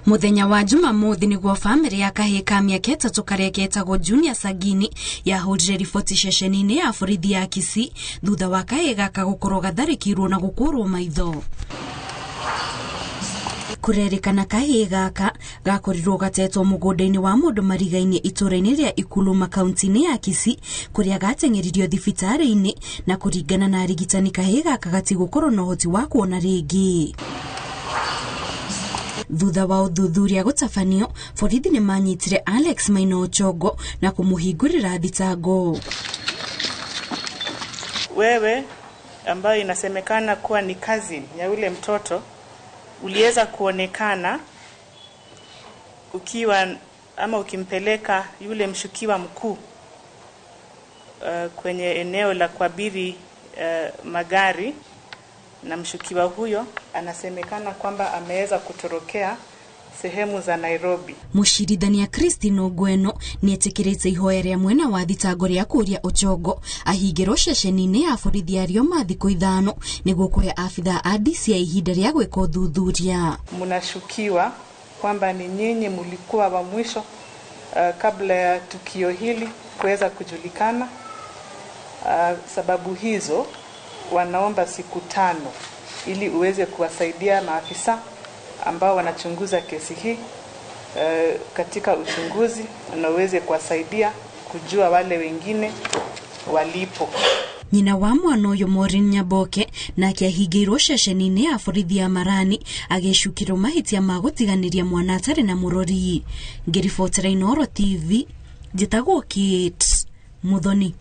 Muthenya wa Jumamothi niguo famĩlĩ ya kahĩĩ ka mĩaka 3 karĩa getagwo Junior Sagini yahũrire riboti ceceni-inĩ ya borithi ya Kisii thutha wa kahĩĩ gaka gũkorwo gatharĩkĩirwo na gũkũrwo maitho. Kũrerĩkana kahĩĩ gaka gakorirwo gatetwo mũgũnda-inĩ wa mũndũ mariga-inĩ itũũra-inĩ rĩa Ikuluma kaunti-inĩ ya Kisii kũrĩa gateng'eririo thibitarĩ-inĩ na kũringana na arigitani kahĩĩ gaka gatigũkorwo na ũhoti wa kuona rĩngĩ. Thutha wa ũthuthuria gũtabanio, borithi nĩ manyitire Alex Maina Ochongo na kũmũhingũrĩra thitango. Wewe ambayo inasemekana kuwa ni cousin ya yule mtoto uliweza kuonekana ukiwa ama ukimpeleka yule mshukiwa mkuu kwenye eneo la kuabiri magari, na mshukiwa huyo anasemekana kwamba ameweza kutorokea sehemu za Nairobi. Mũcirithania Christine Ogweno nĩetĩkĩrĩte ihoya rĩa mwena wa thitango rĩa kũria Ochongo ahingĩrwo ceceni-inĩ ya borithi ya Rioma thikũ 5 nĩguo kũhe abithaa a DCI ihinda rĩa gwĩka ũthuthuria. Mnashukiwa kwamba ni nyinyi mlikuwa wa mwisho kabla ya tukio hili kuweza kujulikana. Sababu hizo wanaomba siku 5 ili uweze kuwasaidia maafisa ambao wanachunguza kesi hii katika uchunguzi na uweze kuwasaidia kujua wale wengine walipo. Nyina wa mwana ũyũ Maureen Nyaboke nake ahingĩirwo ceceni-inĩ ya borithi ya Marani agĩcukĩrwo mahĩtia ma gũtiganĩria mwana atarĩ na mũrori. Ngĩribotera Inooro TV, njĩtagwo Kate Muthoni.